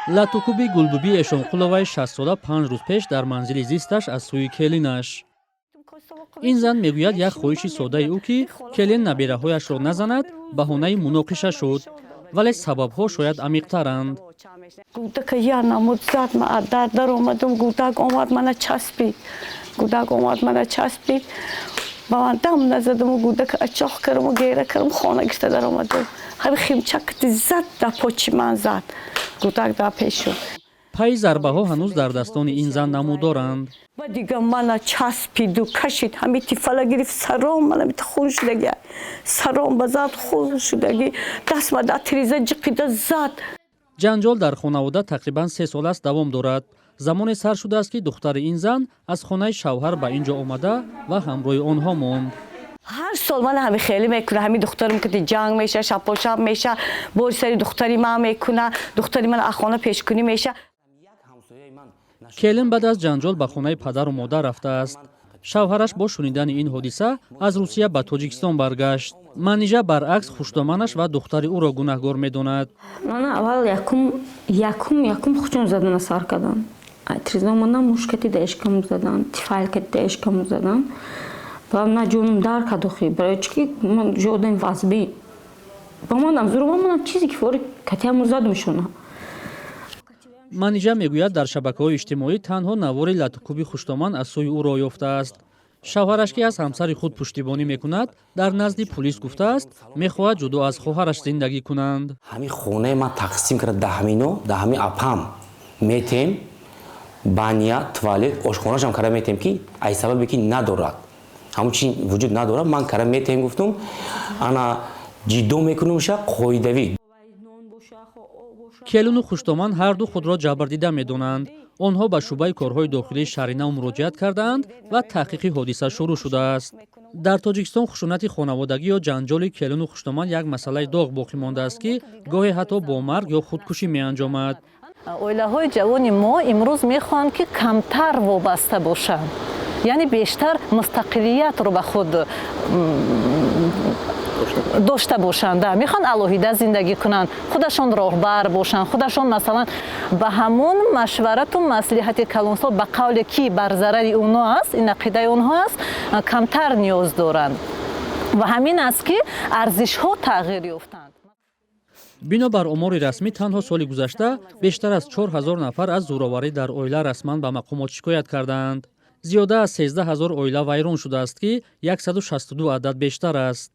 Латукуби Гулбибӣ Эшонқуловаи 60-сола 5 рӯз пеш дар манзили зисташ аз сӯи келинаш. Ин зан мегӯяд, як хоҳиши содаи ӯ, ки келин набераҳояшро назанад, баҳонаи муноқиша шуд, вале сабабҳо шояд амиқтаранд. Гудака я намуд зад, ма аз дар даромадум, гудак омад, мана часпид. Гудак омад, мана часпид. Ба ман дам назадуму гудака ачоқ кардаму гера кардам, хона гирифта даромадум. Ҳами химчакати зад, дар почи ман зад. Гудак дар пеш шуд. Пайи зарбаҳо ҳанӯз дар дастони ин зан намудоранд. Ба дига мана часпиду кашид, ҳами тифала гирифт, саром мана мита хун шудаги, саром ба зад, хун шудаги, дастма дар тиреза ҷиқида зад. Ҷанҷол дар хонавода тақрибан 3 сол аст давом дорад. Замоне сар шудааст, ки духтари ин зан аз хонаи шавҳар ба ин ҷо омада ва ҳамроҳи онҳо монд. Ҳар сол мана ҳами хеле мекуна. Ҳами духтарам ки ҷанг меша, шапошап меша, бори сари духтари ман мекуна, духтари ман аз хона пешкунӣ меша. Келин баъд аз ҷанҷол ба хонаи падару модар рафтааст. Шавҳараш бо шунидани ин ҳодиса аз Русия ба Тоҷикистон баргашт. Манижа, баръакс, хушдоманаш ва духтари ӯро гунаҳгор медонад. Мана аввал якум якум якум хучон задана сар кардан. Триза мана мушкати даишкаму задан, тифайлкати даишкаму задан. Ба на ҷонум дар кард охи, барои чӣ ки ман уже одами вазбин. Ба манам зуро, манам чизе ки фори катиаму задум шуна. Манижа мегӯяд, дар шабакаҳои иҷтимоӣ танҳо навори латукуби хушдоман аз сӯи ӯ роҳ ёфтааст. Шавҳараш, ки аз ҳамсари худ пуштибонӣ мекунад, дар назди пулис гуфтааст, мехоҳад ҷудо аз хоҳараш зиндагӣ кунанд. Ҳамин хонаи ман тақсим карда, даҳамино даҳами апам метем, баня, туалет, ошхонашам карда метем, ки ай сабабе ки надорад, ҳамон чи вуҷуд надорад, ман карда метем, гуфтум, ана ҷиддо мекунумша қоидавӣ. Келину хушдоман ҳарду худро ҷабрдида медонанд. Онҳо ба шӯъбаи корҳои дохилии Шаҳринав муроҷиат кардаанд ва таҳқиқи ҳодиса шурӯъ шудааст. Дар Тоҷикистон хушунати хонаводагӣ ё ҷанҷоли келину хушдоман як масъалаи доғ боқӣ мондааст, ки гоҳе ҳатто бо марг ё худкушӣ меанҷомад. Оилаҳои ҷавони мо имрӯз мехоҳанд, ки камтар вобаста бошанд, яъне бештар мустақилиятро ба худ дошта бошанд. Мехоҳанд алоҳида зиндагӣ кунанд, худашон роҳбар бошанд, худашон, масалан, ба ҳамон машварату маслиҳати калонсол, ба қавле ки бар зарари онҳо аст, ин ақидаи онҳо аст, камтар ниёз доранд. Ва ҳамин аст, ки арзишҳо тағйир ёфтанд. Бино бар омори расмӣ, танҳо соли гузашта бештар аз 4000 нафар аз зӯроварӣ дар оила расман ба мақомот шикоят кардаанд. Зиёда аз 13 000 оила вайрон шудааст, ки 162 адад бештар аст.